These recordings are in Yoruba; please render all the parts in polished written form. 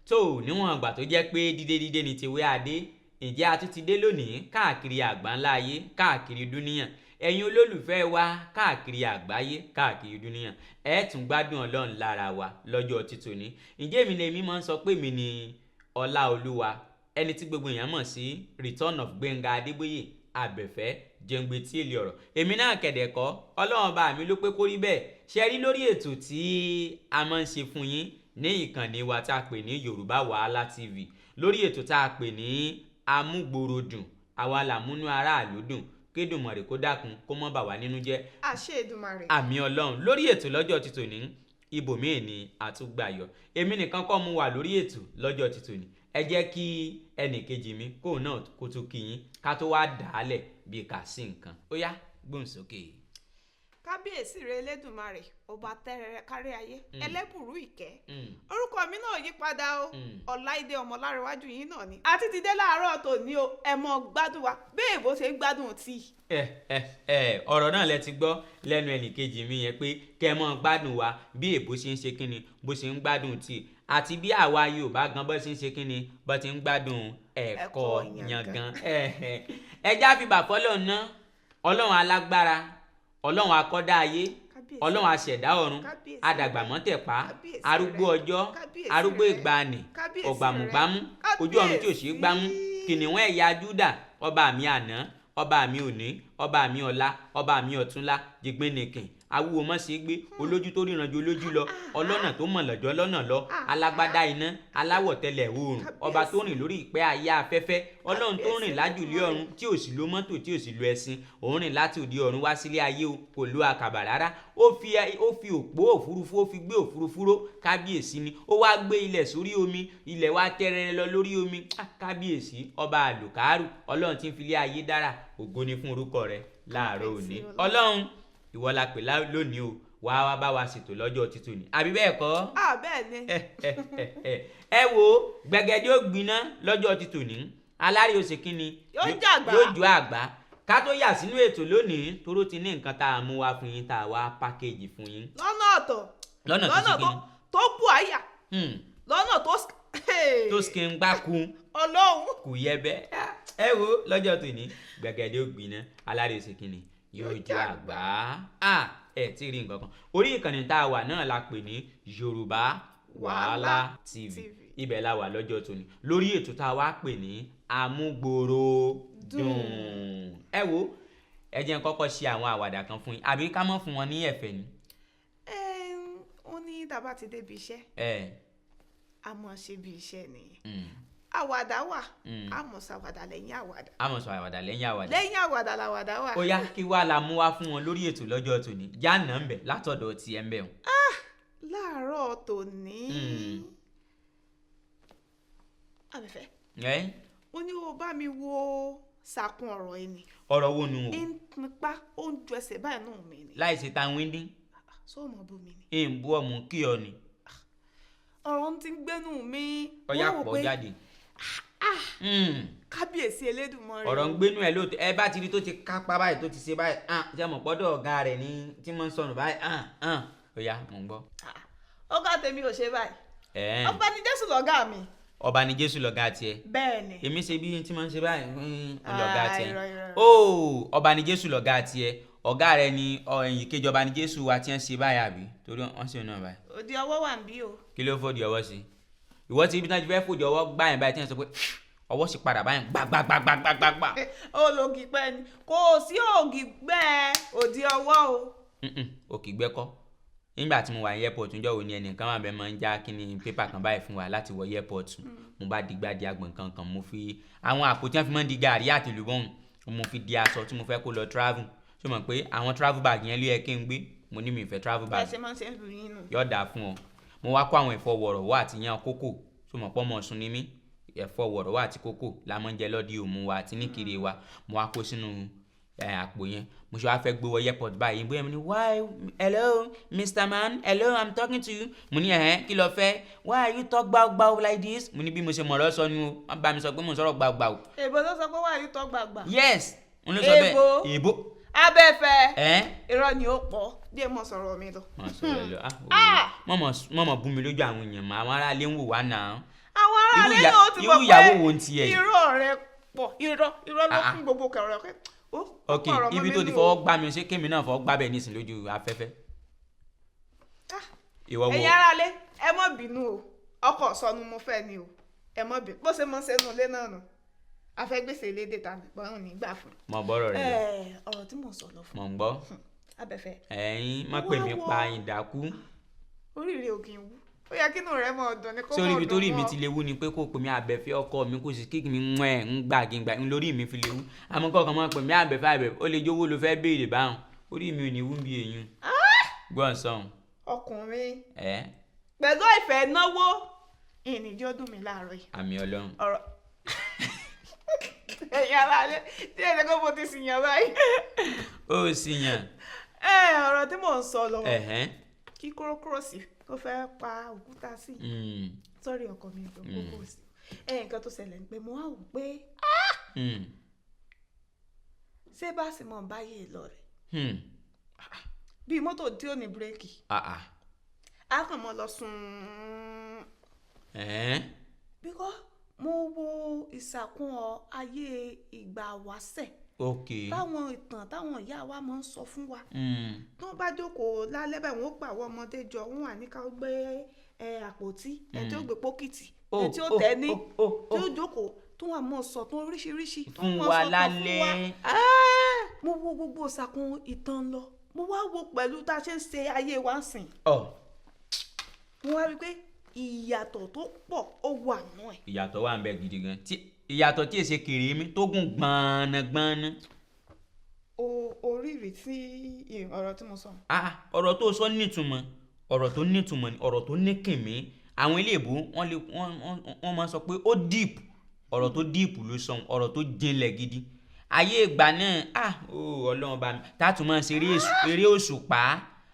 Tó níwọ̀n ìgbà tó jẹ́ pé dídé dídé ni tiwé adé, ǹjẹ́ a tún ti dé lónìí káàkiri àgbáńlá ayé, káàkiri dúníyàn, ẹ̀yin olólùfẹ́ wa káàkiri àgbáyé, káàkiri dúníyàn, ẹ tún gbádùn Ọlọ́run lára wa lọ́jọ́ títòní. Ǹjẹ́ èmi lèmi máa ń sọ pé mi ni Ọláolúwa, ẹni tí gbogbo èèyàn mọ̀ sí Return of Gbẹ̀ngà Adébóyè Abẹ́fẹ́ jẹ̀ǹgbẹ̀ tí èlé ọ̀rọ̀. Èmi náà kẹ̀dẹ̀ kọ́, Ọlọ́run bá mi ló pé kó rí bẹ́ẹ̀. Ṣe rí lórí ètò tí a máa ń ṣe fún yín ní ìkànnì wa tá a pè ní Yorùbá Wàhálà TV, lórí ètò tá a pè ní Amúgbòròdùn, àwa làmúnú aráàlú dùn, kédùmọ̀rè kó dákun kó mọ́ bà wá nínú jẹ́. Àṣẹ Èdùmàrè. Àmì Ọlọ́run. Lórí ètò lọ́jọ́ ti tòní, ibòmíì ni àtúgbàyọ. Èmi nìkan kọ́ mo wà lórí ètò lọ́jọ́ ti tòní. Ẹ jẹ́ kí ẹnì kejì mi kóun náà kó tún kí yín ká tó wá dà á lẹ̀ bí kà sí nǹkan. Ó yá, gbóhùn sókè. Kábíyèsí rẹ Elédùmarè, ọba tẹrẹrẹ kárí ayé, ẹlẹ́bùrú ìkẹ́. Orúkọ mi náà yí padà o, Ọláìdé Ọmọlárẹ̀wájú yín náà ni. Àti ti dé láàárọ̀ tòní o, ẹ mọ gbádùn wa bẹ́ẹ̀ bó ṣe ń gbádùn tíì. Ẹ ẹ ẹ, ọ̀rọ̀ náà lẹ ti gbọ́ lẹ́nu ẹnì kejì mi yẹn pé kẹ́ ẹ mọ́ gbádùn wa bí èbó ṣe ń ṣe kínni, bó ṣe ń gbádùn tíì, àti bí àwa Yorùbá gan bó ṣe ń ṣe kínni, bó ti ń gbádùn ẹ̀kọ́ yangan. Ẹ já fi bà fọ́lọ́run ná, Ọlọ́run alágbára, Ọlọ́run akọ́dá ayé, Ọlọ́run aṣẹ̀dá ọ̀run, adàgbàmọ́tẹ̀pá, arúgbó ọjọ́, arúgbó ìgbàanì, ọ̀gbàmùgbámú, ojú ọ̀run tí ò ṣeé gbámú, kìnìún ẹ̀yà Júdà, ọba mi àná, ọba mi òní, ọba mi ọ̀la, ọba mi ọ̀túnla, jìgbìnìkìn awúwo mọ́ sí gbé, olójú tó ríran ju olójú lọ, ọlọ́nà tó mọ̀ lọ́jọ́ lọ́nà lọ, alágbádá iná, aláwọ̀ tẹlẹ̀ oòrùn, ọba tó rìn lórí ìpẹ́ ayé afẹ́fẹ́, Ọlọ́run tó rìn lájùlé ọ̀run tí ò sì lo mọ́tò, tí ò sì lo ẹṣin, òun rìn láti òde ọ̀run wá sílé ayé o, kò lo àkàbà rárá, ó fi òpó òfurufú, ó fi gbé òfurufú ró, kábíyèsí ni. Ó wá gbé ilẹ̀ sórí omi, ilẹ̀ wá tẹ́rẹ̀rẹ̀ lọ lórí omi, kábíyèsí, ọba àlùkárù, Ọlọ́run tí ń filé ayé dára, ògo ni fún orúkọ rẹ̀ láàárọ̀ òní. Ọlọ́run ìwọ la pè lónìí o, wàá wá bá wa ṣètò lọ́jọ́ títún ni, àbí bẹ́ẹ̀ kọ́? Bẹ́ẹ̀ ni. Ẹ wo gbẹ̀gẹ́dẹ́ ó gbiná lọ́jọ́ títún ní, alárè ó ṣe kínni, yóò ju àgbá. Ká tó yà sínú ètò lónìí, toró ti ní nǹkan tá a mú wá fún yín, tá a wá pákéjì fún yín. Lọ́nà ọ̀tọ̀, lọ́nà tó ṣe kínni, tó bù àyà, lọ́nà tó skin gbáku. Ọlọ́run kò yẹ bẹ́ẹ̀. Ẹ wo lọ́jọ́ tòní, gbẹ̀gẹ́dẹ́ ó gbiná, alárè ó ṣe kínni, yóò jọ àgbá. Ẹ ti rí nǹkan kan. Orí ìkànnì tá a wà náà la pè ní Yorùbá Wàhálà TV. Ibẹ̀ la wà lọ́jọ́ tòní lórí ètò tá a wá pè ní Amúgbòròdùn. Ẹ wo, ẹ jẹ́ n kọ́kọ́ ṣe àwọn àwàdà kan fún yín, àbí ká mọ̀ fún wọn ní ẹ̀fẹ̀ ni. Ó ní tá a bá ti débi iṣẹ́, a mọ̀ ṣe bí iṣẹ́ ni. Àwàdà wà, a mọ̀ ṣàwàdà lẹ́yìn àwàdà. A mọ̀ ṣàwàdà lẹ́yìn àwàdà. Lẹ́yìn àwàdà làwàdà wà. Ó yá, kí wàá la mú wá fún wọn lórí ètò lọ́jọ́ tòní? Jáàná ń bẹ̀ látọ̀dọ̀ tiẹ̀ ń bẹ̀ wọn. Láàárọ̀ tòní, Abẹ́fẹ́, ó ní o bá mi wo sàkún ọ̀rọ̀ ẹ ni. Ọ̀rọ̀ wo nu o? Nípa ó ń ju ẹsẹ̀ báyìí náà mi ni. Láì ṣe tan wíńdín. Sọ́ọ̀mọ̀ bú mi ni. Ẹ̀ ń bú ọmọ kí ọ ni. Ọ̀rọ̀ ti ń gbénú mi. Ọ̀yà pọ̀ jáde. Kábíyèsí Elédùmarè. Ọ̀rọ̀ ń gbénú ẹ̀ lóòótọ́. Ẹ bá ti rí tó ti kápá báyìí, tó ti ṣe báyìí, ṣé mo pọ́dọ̀ ọ̀gá rẹ̀ ní tí mo ń sọnù báyìí? Ó yá, mò ń gbọ́. Ọ̀gá tèmi ò ṣe báyìí. Ọba ni Jésù lọ̀gá mi. Ọba ni Jésù lọ̀gá tiẹ̀. Bẹ́ẹ̀ni. Èmi ṣe bí tí mo ń ṣe báyìí lọ̀gá tiẹ̀. Ọba ni Jésù lọ̀gá tiẹ̀. Ọ̀gá rẹ ni ẹ̀yìn kejì ọba ni Jésù wa tí ń ṣe báyìí, àbí? Torí wọ́n ṣe náà báyìí. Òdi ọwọ́ wà ń bí o. Kí ló fòdì ọwọ́ sí? Ìwọ ti ibi tí wọ́n ti fẹ́ fòdì ọwọ́ gbá yẹn báyìí tí wọ́n sọ pé ọwọ́ sì padà báyìí gbàgbàgbàgbàgbà. Ológi pẹ́ ni, kò sí ògì gbẹ́ òdi ọwọ́ o. Òkì gbẹ́ kọ́. Nígbà tí mo wà ní airport níjọ́ wo ni ẹnìkan wà bẹ́ẹ̀ máa ń já kíní pépà kan báyìí fún wa láti wọ airport. Mo bá digbá di agbọ̀n kankan, mo fi àwọn àpò tí wọ́n fi máa ń di gàrí àti èlùbọ́, mo fi di aṣọ tí mo fẹ́ kó lọ travel. Ṣé o mọ̀ pé àwọn travel bag yẹn ló yẹ kí n gbé? Mo ní mi ò fẹ́ travel bag. Bẹ́ẹ̀ ṣe máa ń ṣe ń lu yín nù. Yóò dáa fún ọ. Mo wá kó àwọn ẹ̀fọ́ wọ̀rọ̀wọ́ àti yan kókò. Ṣé o mọ̀ pé ọmọ Ọ̀ṣun ni mí? Ẹ̀fọ́ wọ̀rọ̀wọ́ àti kókò la máa ń jẹ lọ́dí òmu wa àti níkiri wa. Mo wá kó sínú àpò yẹn, mo ṣe wá fẹ́ gbé wọ airport báyìí, bóyá mo ní, "Why, hello, Mr. Man, hello, I'm talking to you." Mo ní, "Ẹ̀hẹ́n, kí lo fẹ́? Why are you talk gbawugbawu like this?" Mo ní bí mo ṣe mọ̀rọ̀ sọ ni o, wọ́n bá mi sọ pé mo ń sọ̀rọ̀ gbawugbawu. Èbó ló sọ pé why you talk gbàgbà? Yes, n ló sọ bẹ́ẹ̀. Èbó. Abẹ́fẹ́, irọ́ ni ó pọ̀ díẹ̀, mọ̀ sọ̀rọ̀ mi lọ. Mọ̀ sọ̀rọ̀ lọ. Mọ̀ mọ̀ bú mi lójú àwọn èèyàn mọ́, àwọn aráalé ń wò wá náà. ará ilé náà ti Irú mọ̀ ìyàwó pé wo ń tiẹ̀ yìí? Irọ́ rẹ pọ̀, irọ́ irọ́ ló Ah, ah. kún gbogbo kẹrọ pé ó Ok, pọ̀ ọ̀rọ̀ mọ́ ibi mi tó ti nù o. fọwọ́ gbá mi, ṣé kémi náà fọwọ́ gbá bẹ́ẹ̀ nísìn lójú afẹ́fẹ́? Ah, Ìwọ wo? Ẹ̀yin ará ilé, ẹ má bínú o, ọkọ̀ sọnù mo fẹ́ ni o, ẹ má bínú. Bó ṣe mọ́ sẹ́nu ilé náà nù, afẹ́gbèsè lédè ta gbọ́n ní gbà fún. Mọ̀ bọ́rọ̀ rẹ lọ. Ọ̀rọ̀ tí mò ń sọ lọ fún Mọ̀ ń gbọ́. abẹ́fẹ́. Ẹ̀yin má pè mí pa ìdákú. Oríire ò kì í wú, ó yẹ kínú rẹ mọ ọdún ni kó Sórí mọ ibi ọdún tó rí mi mọ́. ti léwu ni pé kó pè mí abẹ́fẹ́ ọkọ mi, kó sì kí mi ń ẹ̀ ń gbà kí n gbà ń lórí mi fi léwu. Àmọ́ kọ́kàn máa pè mí abẹ́fẹ́ abẹ́fẹ́, ó lè jówó ló fẹ́ béèrè báwọn, orí mi ò ní wú bí èyún gbọ́n sọ̀hún. Ọkùnrin Ẹ̀ pẹ̀lú ìfẹ́ náwó ìníjọ́ dùn mí láàárọ̀ yìí. Àmì Ọlọ́run. Ọ̀rọ̀ ẹ̀yin aráalé tí ẹ̀ ṣe kó mo ti sì yàn báyìí. Ó sì yàn. Ẹ ọ̀rọ̀ tí mò ń sọ lọ, Ẹ̀hẹ́n. kí kórókóró sí tó fẹ́ pa òkúta sí. Sọ́rí ọkọ mi, ìgbọ̀n kókó sí ẹ. Nǹkan tó ṣẹlẹ̀ ni pé mo wá wò pé ṣé bá sì mọ̀ báyìí lọ rẹ̀ bíi mọ́tò tí ò ní bírèkì, Ah ah. á kàn mọ́ lọ sùn. Ẹ̀hẹ́n. Bíkọ́ mo wo ìsàkún ọ ayé ìgbà wáṣẹ̀, táwọn ìtàn táwọn ìyá wa máa ń sọ fún wa, tí wọ́n bá jókòó lálẹ́ báyìí, wọ́n ó pa àwọn ọmọdé jọ, wọ́n wà ní ká gbé ẹ àpótí ẹ tí ó gbé pókìtì ẹ tí ó tẹ́ ní tí ó jókòó tó wà mọ́ sọ tó oríṣiríṣi tó Fún mọ́ wa sọ tán fún wa. lálẹ́. Mo wo gbogbo ìsàkún ìtàn lọ, mo wá wo pẹ̀lú tá a ṣe ń ṣe ayé wa ń sìn, Ọ mo wá rí i pé ìyàtọ̀ tó pọ̀ ó wà nù ẹ̀. Ìyàtọ̀ wà ń bẹ gidi gan, tí ìyàtọ̀ tí èsè kiri mi tó gùn gbọ̀nàgbọ̀nà. O orí tí ọ̀rọ̀ tí mo sọ. Ah, ọ̀rọ̀ tó sọ nítumọ̀, ọ̀rọ̀ tó nítumọ̀ ni, ọ̀rọ̀ tó ní kìmí. Àwọn iléèbó wọ́n lè wọ́n wọ́n wọ́n máa ń sọ pé ó deep. Ọ̀rọ̀ tó deep ló sọ, ọ̀rọ̀ tó jinlẹ̀ gidi. Ayé ìgbà náà, ah, ó Ọlọ́run bá mi tá a tún máa ṣe eré òṣùpá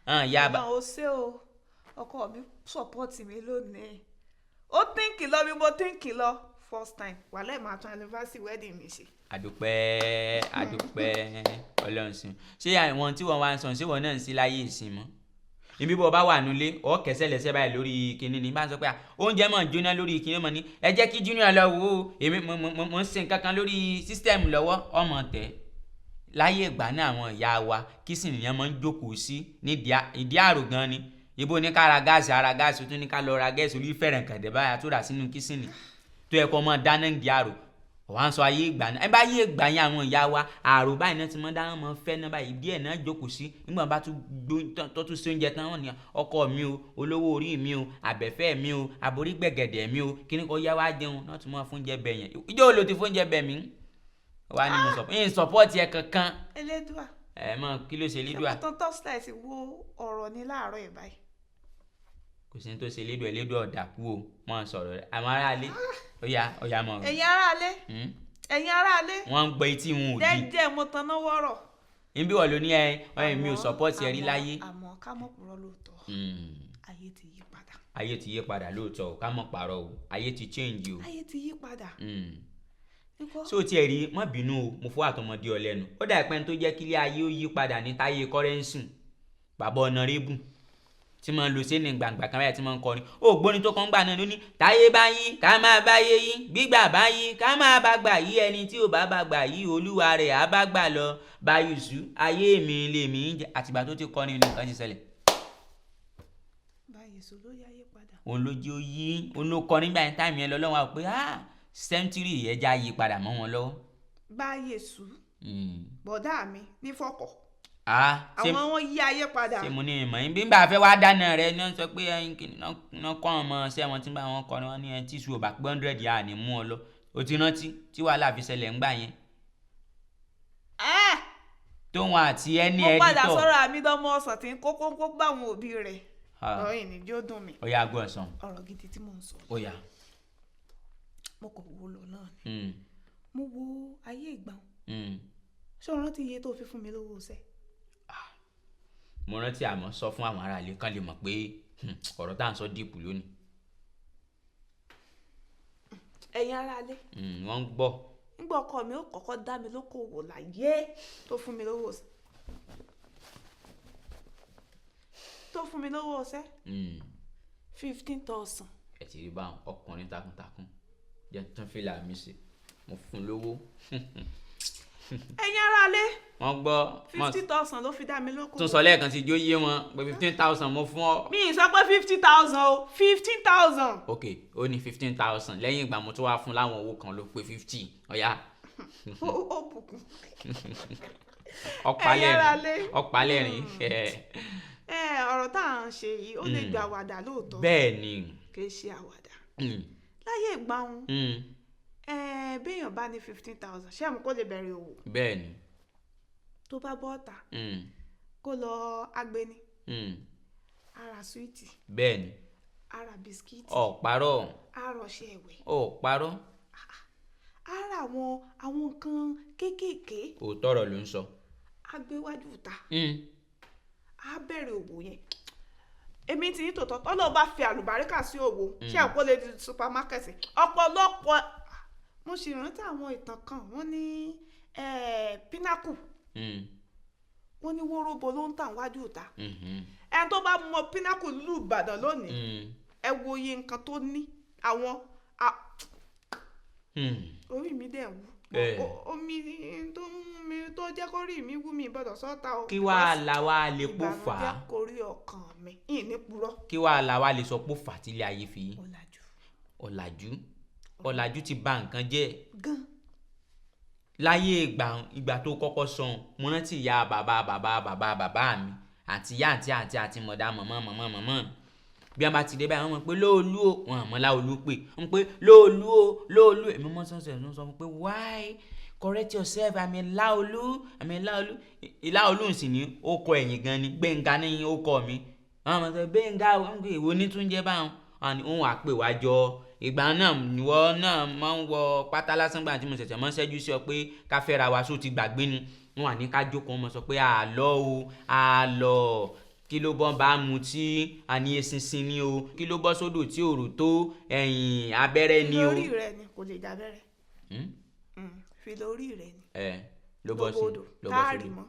hàn ya bá. Ọlọ́run ó ṣé o, ọkọ mi support mi lónìí, ó think lọ bí mo think lọ first time, wàhálà ẹ̀ máa tún anniversary wedding mi ṣe. Àdúpẹ́, àdúpẹ́, Ọlọ́run sìn. Ṣé àwọn tí wọ́n wá ń sọ, ṣé wọ́n náà ń sí láyé ìsìn mọ́? Ibi bọ́ bá wà nulẹ̀, ọ̀ kẹsẹ̀ lẹ́sẹ̀ báyìí lórí kinní ni bá ń sọ pé à, oúnjẹ mọ̀ jóná lórí kinní mọ̀ ní ẹ jẹ́ kí Junior lọ wò ó, èmi mo ń ṣe nǹkan kan lórí system lọ́wọ́. Ọmọ tẹ̀ láyé ìgbà náà, àwọn ìyá wa kí sì nìyẹn máa ń jókòó sí nídìí ìdí àrò gan ni. Ibo ní ká ra gáàsì, ara gáàsì tó ní ká lọ ra gáàsì orí fẹ̀rẹ̀ kàndé báyà tó rà sínú kísìnì tó yẹ kó mọ dáná ìdí àrò. Wọ́n á sọ ayé ìgbà náà, ẹ bá ayé ìgbà yẹn, àwọn ìyá wa àrò báyìí náà ti mọ dáná, mọ fẹ́ náà báyìí díẹ̀ náà jókòó sí. Nígbà bá tún gbó tó tún sí oúnjẹ tán, wọ́n ní ọkọ mi o, olówó orí mi o, àbẹ̀fẹ́ mi o, àborí gbẹ̀gẹ̀dẹ̀ mi o, kíní kò yá wá jẹun náà, tún mọ fóúnjẹ bẹ̀ yẹn. Ìjọ wo ló ti fóúnjẹ bẹ̀ mí wá ní mo sọ ń support ẹ kankan. Elédùà. Ẹ mọ kí ló ṣe Elédùà? Ṣé mo tán torchlight wo ọ̀rọ̀ ní láàárọ̀ yìí báyìí? Kò sí ní tó ṣe Elédùà, Elédùà ọ̀dà kú o. Mọ sọ̀rọ̀ rẹ, àwọn aráalé, ó yá, ó yá mọ̀. Ẹ̀yin aráalé, ẹ̀yin aráalé. Wọ́n ń gbọ́, etí wọn ò di. Jẹ́jẹ́ mo taná wọ́rọ̀. Níbí wọ́n ló ní ẹ ẹ mi ò support ẹ rí láyé. Àmọ́ ká mọ̀ purọ́ lóòótọ́, ayé ti yí padà. Ayé ti yí padà lóòótọ́ o, ká mọ̀ pààrọ̀ o, ayé ti change o. Ayé ti yí padà. Ṣé o tiẹ̀ rí? Má bínú o, mo fọ́ àtọmọdé ọ lẹ́nu. Ó dà pé tó jẹ́ kílé ayé ó yí padà ní táyé kọ́rẹ́ǹsì, bàbá ọ̀nàrẹ́bù tí mo ń lo sí ní gbàngbà kan báyìí tí mo ń kọrin ó gbóni tó kàn ń gbà náà ló ní táyé bá yí ká máa bá yé yí, gbígbà bá yí ká máa bá gbà yí, ẹni tí ò bá bá gbà yí, olúwa rẹ̀ á bá gbà lọ báyùsù. Ayé mi lèmi ń jẹ. Àtìgbà tó ti kọrin ní nǹkan ti ṣẹlẹ̀. Báyìí ló yáyé padà. Òun ló jẹ́ ó yí, òun ló kọ nígbà yẹn, time yẹn lọ́lọ́run wá pé ah, century ẹja yí padà mọ́ wọn lọ́wọ́. Báyìí sù, bọ̀dá mi ní fọkọ̀, Ah, ṣé àwọn wọn yí ayé padà. Ṣé mo ní ìmọ̀ yín bí n bá fẹ́ wá dáná rẹ ní wọ́n sọ pé ẹyin kìíní náà kọ́ ọmọ ṣẹ́ wọn tí ń bá wọn kọ́ ni wọ́n ní ẹni tí ìṣù ò bá pé 100 yà ní mú ọ lọ. O ti rántí tí wàhálà fi ṣẹlẹ̀ ńgbà yẹn Ẹ́ tóun àti ẹni Mo padà editor. sọ̀rọ̀ àmì dánmọ́ ọ̀sán tí ń kó kónkó gbà àwọn òbí rẹ̀. Ah. Ọ̀rọ̀ yìí ní jó dùn mí. Ó yá, gbọ́ ọ̀sán. Ọ̀rọ̀ gidi tí mò ń sọ, Ó yá. mo kò wo lọ náà ni. Mo wo ayé ìgbà wọn. Ṣé o rántí iye tó fi fún mi lówó iṣẹ́? Mo rántí, àmọ́ sọ fún àwọn aráàlú kan lè mọ̀ pé ọ̀rọ̀ tá à ń sọ deep lónìí. Ẹ̀yin aráalé, Wọ́n ń gbọ́. Nígbà ọkọ mi ó kọ́kọ́ dá mi lókòwò láyé, tó fún mi lówó iṣẹ́, tó fún mi lówó iṣẹ́, 15,000. Ẹ ti rí báwọn ọkùnrin takuntakun. Jẹ́ tún fìlà mi sí, mo fún un lówó. Ẹ̀yin aráalé, Wọ́n gbọ́. 50,000 ló fi dá mi lóko. Tún sọ lẹ́ẹ̀kan sí, jó yé wọn pé 15,000 mo fún ọ. Mi ì sọ pé 50,000 o, 15,000. Ok, ó ní 15,000. Lẹ́yìn ìgbà mo tún wá fún láwọn owó kan ló pé 50. Ọ̀yá. Ó bùkún. Ọ̀pálẹ̀rìn. Aráalé. Ọ̀pálẹ̀rìn. Ẹ ọ̀rọ̀ tá à ń ṣe yìí, ó lè gba àwàdà lóòótọ́. Bẹ́ẹ̀ ni. Kì í ṣe àwàdà. Láyé ìgbà wọn, ẹ béèyàn bá ní 15,000, ṣé àmọ́ kó lè bẹ̀rẹ̀ òwò? Bẹ́ẹ̀ ni. Tó bá bọ́ ọ̀tà, kó lọ agbeni, ara sweet, Bẹ́ẹ̀ ni. ara biscuit, Ọ̀parọ́. ara ọṣẹ ìwẹ̀, Ọ̀parọ́. ara àwọn nǹkan kéékèèké. Òótọ́ ọ̀rọ̀ ló ń sọ. Agbéwájú ta, á bẹ̀rẹ̀ òwò yẹn. Èmi ti ní tòótọ́, tọ́lọ́ bá fi àlùbáríkà sí òwò, ṣé àpò lè di supermarket ọ̀pọ̀lọpọ̀. Mo sì rántí àwọn ìtàn kan, wọ́n ní Pinnacle, wọ́n ní wóróbo ló ń tà wájú ìta. Ẹni tó bá mọ Pinnacle lù Ìbàdàn lónìí, ẹ wo iye nǹkan tó ní àwọn orí mi dẹ̀ wú. Omi tó mú mi, tó jẹ́ kó rí mi wú, mi gbọ́dọ̀ sọ́ta o. Kí wàá la wàá lè pò fà á? Ìbànújẹ́ kò rí ọkàn mi, ìní purọ́. Kí wàá la wàá lè sọ pò fà á tílé ayé fi? Ọ̀làjú. Ọ̀làjú, ọ̀làjú ti bà nǹkan jẹ́. Gan. Láyé ìgbà tó kọ́kọ́ sọ̀hún, mo rántí ìyá bàbá bàbá bàbá bàbá mi àti ìyá àǹtí àǹtí àti mọ̀dá mọ̀mọ́ mọ̀mọ́ mọ̀mọ́ mi. Bí wọ́n bá ti dé báyìí, wọ́n mọ̀ pé lóòlù o, wọ́n àmọ́ láolú pé wọ́n pé lóòlù o, lóòlù. Èmi mọ́ sọ́sẹ̀ ń sọ fún pé why, correct yourself, I'm a Láolú, I'm a Láolú. Láolú sì ní ó kọ ẹ̀yìn gan ni, Gbẹ̀ngà ní ó kọ mi. Wọ́n mọ̀ sọ Gbẹ̀ngà o, wọ́n pè èwo ní tún jẹ́ báwọn. Wọ́n ní òun àpè wá jọ. Ìgbà náà ìwọ náà máa ń wọ pátá lásán gbà tí mo ṣẹ̀ṣẹ̀ máa ń ṣẹ́jú sí ọ pé ká fẹ́ra wa, só ti gbàgbé ni. Wọ́n wà ní ká jókòó, wọ́n sọ pé àlọ́ o, àlọ́ kí ló bọ́ bá mutí, àní eṣinṣin ni o, kí ló bọ́ sódò tí òrò tó, ẹ̀yìn abẹ́rẹ́ ni o. Lórí rẹ ni kò lè dábẹ́rẹ́. Fi lórí rẹ ni. Ẹ ló bọ́ sí lóbodò ló bọ́ táàrí sódò. mọ́.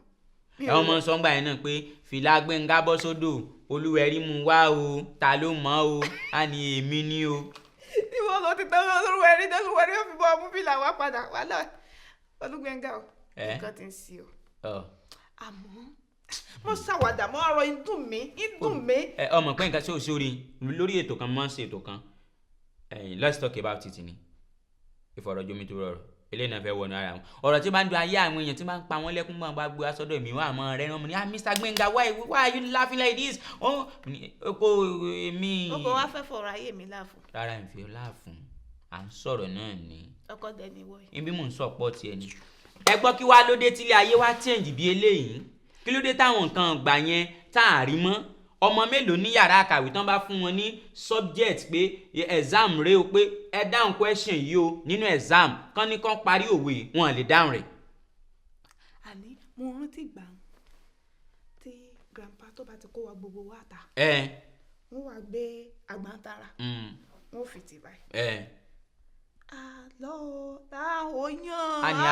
Ẹ wọ́n mọ sọ́ngbà yẹn náà pé fìlà Gbẹ̀ngà bọ́ sódò, Olúwẹ̀rí mu wá o, ta ló mọ̀ o, á ní èmi ni o. Ìwọ ló ti tán Olúwẹ̀rí, Olúwẹ̀rí ó fi bọ́ ọmú fìlà wá padà wàhálà Olúgbẹ̀ngà o. Nǹkan ti ń sí o. Àmọ́ mo ṣàwàdà mọ́ ọ̀rọ̀, ń dùn mí, ń dùn mí. Ẹ ọmọ pé nǹkan tí o sórí lórí ètò kan, máa ń ṣe ètò kan, let's talk about it ni ìfọ̀rọ̀jomitoro ọ̀rọ̀ eléyìí náà fẹ́ wọnú ara wọn, ọ̀rọ̀ tí bá ń dun ayé àwọn èèyàn, tí bá ń pa wọ́n lẹ́kún, máa bá gbé wá sọ́dọ̀ mi, wọ́n àmọ́ rẹ̀ wọ́n ní, "Ah, Mr. Gbenga, why are you laughing like this?" Ó kó èmi. Ó kò wá fẹ́ fọ̀rọ̀ ayé mi láàfún. Rárá, ìfẹ́ láàfún, à ń sọ̀rọ̀ náà ni. Ọkọ dẹni wọ̀ yìí. Ibi mò ń sọ pọ̀ tiẹ̀ ni. Ẹ gbọ́, kí wá ló dé tílé ayé wá change bí eléyìí? Kí ló dé táwọn nǹkan gbà yẹn tá a rí mọ́? Ọmọ mélòó ní yàrá àkàwé tán bá fún wọn ní subject pé exam rẹ o, pé ẹ dáhùn question yìí o nínú exam, kán ní kán parí òwe, wọn lè dáhùn rẹ̀? Àní mo rántí gbà tí grandpa tó bá ti kó wa gbogbo wa ta, wọ́n wá gbé àgbàntara, wọ́n fi tì báyìí. Àlọ́ táwọn yàn. A ní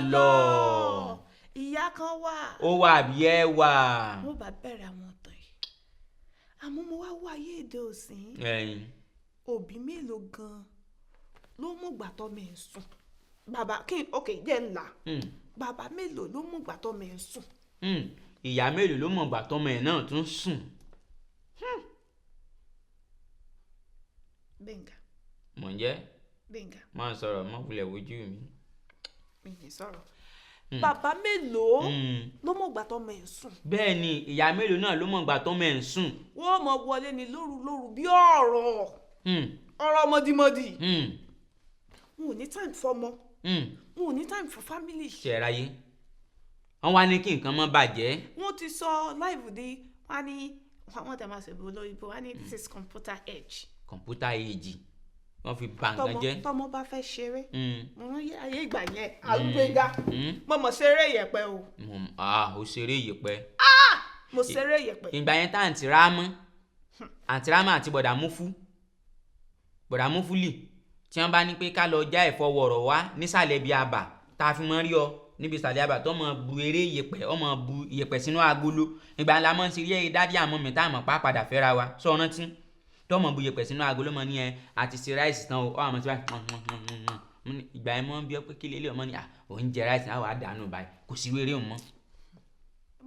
àlọ́. Ìyá kan wà. Ó wà bí ẹ wà. Wọ́n bá bẹ̀rẹ̀ àwọn ọ̀tọ̀ yìí, àmọ́ mo wá wá ayé èdè òsín. Òbí mélòó gan-an ló mú ìgbà tọ́mọ ẹ̀ ń sùn? Bàbá kí n, ok, jẹ́ ńlá. Bàbá mélòó ló mú ìgbà tọ́mọ ẹ̀ ń sùn? Ìyá mélòó ló mọ̀ ìgbà tọ́mọ ẹ̀ náà tún sùn? Gbẹ̀ngà. Mò ń jẹ́. Gbẹ̀ngà. Máa sọ̀rọ̀, mọ́ wulẹ̀ wojú mi. Mi ní sọ̀rọ̀. Bàbá mélòó ló mọ̀ ìgbà tọ́mọ ẹ̀ ń sùn? Bẹ́ẹ̀ ni, ìyá mélòó náà ló mọ̀ ìgbà tọ́mọ ẹ̀ ń sùn? Wọ́n mọ̀ wọlé ni lóru lóru bí ọ̀rọ̀ ọ̀rọ̀ mọ̀dìmọ̀dì. Wọn ò ní time fọmọ. Wọn ò ní time for family. Ṣe é ráyé, wọ́n wá ní kí nǹkan má bàjẹ́. Wọ́n ti sọ live di, wọ́n á ní wọ́n tẹ̀ máa ṣèbò lóyìnbó, wọ́n á ní this is computer age. Computer age, wọ́n fi bà nǹkan Tọmọ jẹ́. tọmọ bá fẹ́ ṣeré, mo rán ayé ìgbà yẹn, àgbéga, mo mọ̀ ṣeré yẹ̀pẹ̀ o. Ah, ó ṣeré yẹ̀pẹ̀. Mo ṣeré yẹ̀pẹ̀. Ìgbà yẹn tá àǹtí Rámọ́, àǹtí Rámọ́ àti bọ̀dà Múfú, bọ̀dà Múfú lì tí wọ́n bá ní pé ká lọ já ẹ̀fọ́ wọ̀rọ̀ wá nísàlẹ̀ bíi àbà tá a fi mọ́ rí ọ níbi ìsàlẹ̀ àbà tó mọ̀ bu eré yẹ̀pẹ̀, ó mọ̀ bu yẹ̀pẹ̀ sínú agolo. Ìgbà ńlá mọ́ ń ṣe eré dádì àmọ́ mi tá a mọ̀ pa padà fẹ́ra wa sọ rántí Tọmọ bu yẹ̀pẹ̀ sínú agolo mọ ní ẹ àti ṣe rice tán o, ọ àmọ́ tí wàá ìgbà yẹn mọ́ bí ọ pé kí lélẹ̀ ọmọ ní à òun jẹ rice náà wàá dànù báyìí, kò sí wéré òun mọ́.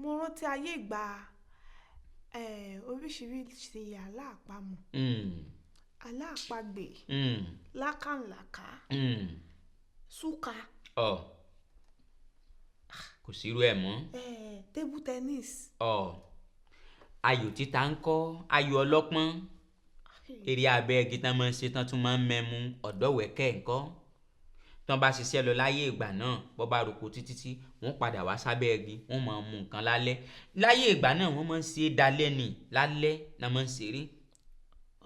Mo rántí ayé ìgbà oríṣiríṣi àlá àpamọ̀, àlá àpagbè, lákàlàkà, súka. Ọ kò sí irú ẹ̀ mọ́. Table tennis. Ọ ayò títa ń kọ́, ayò ọlọ́pọ́n, eré abẹ́ igi tán máa ń ṣe tán tún máa ń mẹ́mu ọ̀dọ́wẹ̀kẹ́ ńkọ́. Tán bá ṣiṣẹ́ lọ láyé ìgbà náà, bọ́ bá roko títí tí wọ́n padà wá sábẹ́ igi, wọ́n máa mú nǹkan lálẹ́. Láyé ìgbà náà wọ́n máa ń ṣe é dalẹ́ ni, lálẹ́ náà máa ń ṣeré.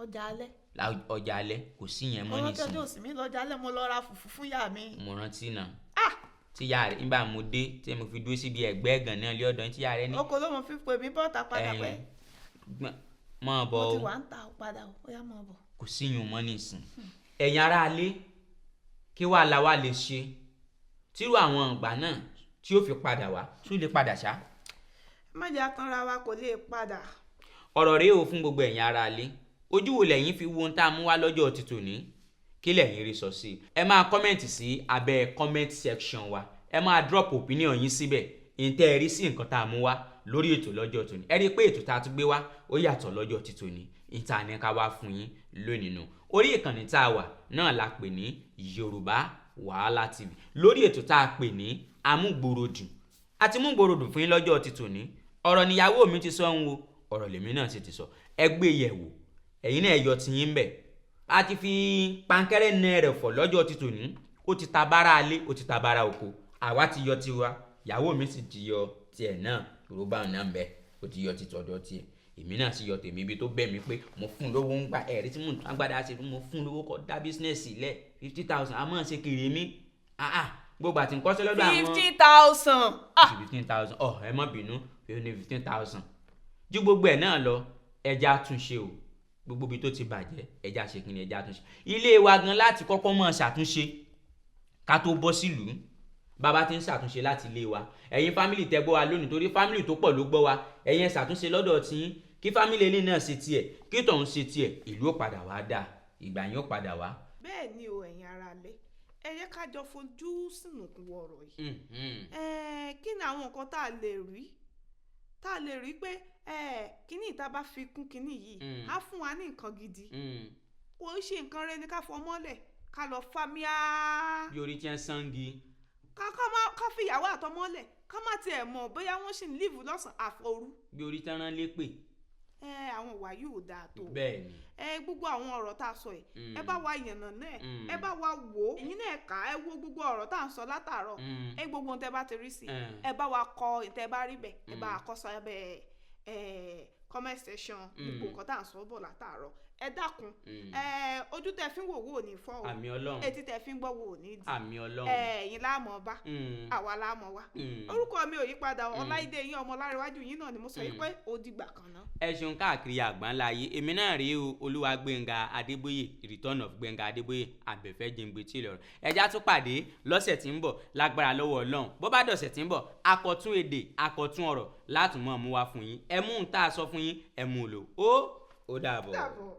Ọjà alẹ́. Ọjà alẹ́ kò sí yẹn mọ́ Mo rántí nísìnyí. ọjọ́ òsì mi lọ́jà alẹ́, mo lọ ra fùfú fún ìyá mi. Mo rántí náà. Tí ìyá rẹ̀ nígbà mo dé tí mo fi dúró síbi ẹ̀gbẹ́ ẹ̀gàn náà lé ọ̀dọ̀ tí ìyá rẹ̀ ní. Oko ló mọ fi pè mí bọ́ta padà pẹ́. Mọ́ bọ̀ Mo ti o. wà ń ta padà o, ó yá mọ́ bọ̀. Kò sí yùn mọ́ nísìn. Ẹ̀yin aráalé, kí wàá la wá lè ṣe tírú àwọn ìgbà náà tí ó fi padà wá, tún lè padà ṣá. Má jẹ́ atanra wa, kò lè padà. Ọ̀rọ̀ rèé o fún gbogbo ẹ̀yin aráalé. Ojú wo lẹ̀yin fi wo ohun tá a mú wá lọ́jọ́ ti tòní? Kí lẹ̀yin rí sọ sí i? Ẹ máa comment sí abẹ́ comment section wa. Ẹ máa drop opinion yín síbẹ̀. Ǹtẹ́ ẹ rí sí nǹkan tá a mú wá lórí ètò lọ́jọ́ tòní. Ẹ rí i pé ètò tá a tún gbé wá ó yàtọ̀ lọ́jọ́ ti tòní. Ìta ni ká wá fún yín lónìí nù. Orí ìkànnì tá a wà náà la pè ní Yorùbá Wàhálà TV. Lórí ètò tá a pè ní Amúgbòròdùn. A ti mú gbòròdùn fún yín lọ́jọ́ ti tòní. Ọ̀rọ̀ níyàwó mi ti sọ ń wo, ọ̀rọ̀ lèmi náà sì ti sọ. Ẹ gbé yẹ̀wò, ẹ̀yin náà yọ tiyín bẹ̀. A ti fi pankẹ́rẹ́ nà ẹrẹ̀fọ̀ lọ́jọ́ ti tòní. Ó ti ta bára alé, ó ti ta bára oko. Àwa ti yọ tiwa, ìyàwó mi sì ti yọ tiẹ̀ náà. Yorùbá náà ń bẹ, ó ti yọ ti tọ̀dọ̀ tiẹ̀. Èmi náà sì yọ tèmi ibi tó bẹ̀ mí pé mo fún lówó ń gbà ẹ̀rí tí mò ń tún agbádá ṣe fún mo fún lówó kọ́ dá business lẹ̀ 50,000 a máa ṣe kiri mi. Gbogbo àti nǹkan lọ́dọ̀ àwọn 50,000. 15,000. Ọ ẹ má bínú, ó ní 15,000. Ju gbogbo ẹ̀ náà lọ, ẹja túnṣe o. Gbogbo ibi tó ti bàjẹ́, ẹja ṣe kí ni, ẹja túnṣe. Ilé wa gan láti kọ́kọ́ máa ṣàtúnṣe ká tó bọ́ sílùú. Bàbá ti ń ṣàtúnṣe láti ilé wa. Ẹ̀yin family tẹ́ gbọ́ wa lónìí, torí family tó pọ̀ ló gbọ́ wa. Ẹ̀yin ẹ ṣàtúnṣe lọ́dọ̀ tiyín, kí family eléyìí náà ṣe tiẹ̀, kí tọ̀hún ṣe tiẹ̀, ìlú ó padà wá dáa, ìgbà yín ó padà wá. Bẹ́ẹ̀ ni o, ẹ̀yin aráalé, ẹ jẹ́ ká jọ fojú sùnùkùn wo ọ̀rọ̀ yìí. Kí ni àwọn nǹkan tá a lè rí pé kíní ìta bá fi kún kíní yìí, á fún wa ní nǹkan gidi. Kò ń ṣe nǹkan rẹ ni ká fọ mọ́lẹ̀ ká lọ fámíà. Bí orí tí ń sangi. Ká fi ìyàwó àtọmọ́lẹ̀ ká má tiẹ̀ mọ̀ bóyá wọ́n ṣì ń live lọ́sàn-án àfọrú. Bí orí tí ń rán lépè. Àwọn ìwà yìí ò dáa tó. Bẹ́ẹ̀ ni. Gbogbo àwọn ọ̀rọ̀ tá a sọ yìí, ẹ bá wa yànnà náà, ẹ bá wa wò ó, ẹ̀yin náà kà á, ẹ wo gbogbo ọ̀rọ̀ tá à ń sọ látàárọ̀. Ẹ gbogbo ohun tẹ́ bá ti rí sí, ẹ bá wa kọ ìtẹ́ bá rí bẹ̀, ẹ bá wa kọ sábẹ́ comment section gbogbo nǹkan tá à ń sọ bọ̀ látàárọ̀. Ẹ dákun, ojú tẹ́ fi ń wò wò ní fọ́ o. Àmì Ọlọ́run. Etí tẹ́ fi ń gbọ́ wò ní di. Àmì Ọlọ́run. Ẹ̀yin láàmú ọba, àwa láàmú wa. Orúkọ mi ò yí padà, Ọláìdé yín Ọmọlárẹ̀wájú yín náà ni mo sọ yìí pé ó dìgbà kan náà. Ẹ ṣeun káàkiri àgbáńlá ayé. Èmi náà rèé o, Olúwagbénga Adébóyè, Return of Gbénga Adébóyè, àbẹ̀fẹ́ jẹ̀ǹgbẹ̀ tí ìlọrin. Ẹja tún pàdé lọ́sẹ̀ tí ń bọ̀ lágbára lọ́wọ́ Ọlọ́run. Bó bá dọ̀sẹ̀ tí ń bọ̀, akọ̀tún èdè, akọ̀tún ọ̀rọ̀ látùmọ̀ mú wá fún yín. Ẹ mú un tá a sọ fún yín, ẹ mú un lò ó. Ó dàbọ̀. Dàbọ̀.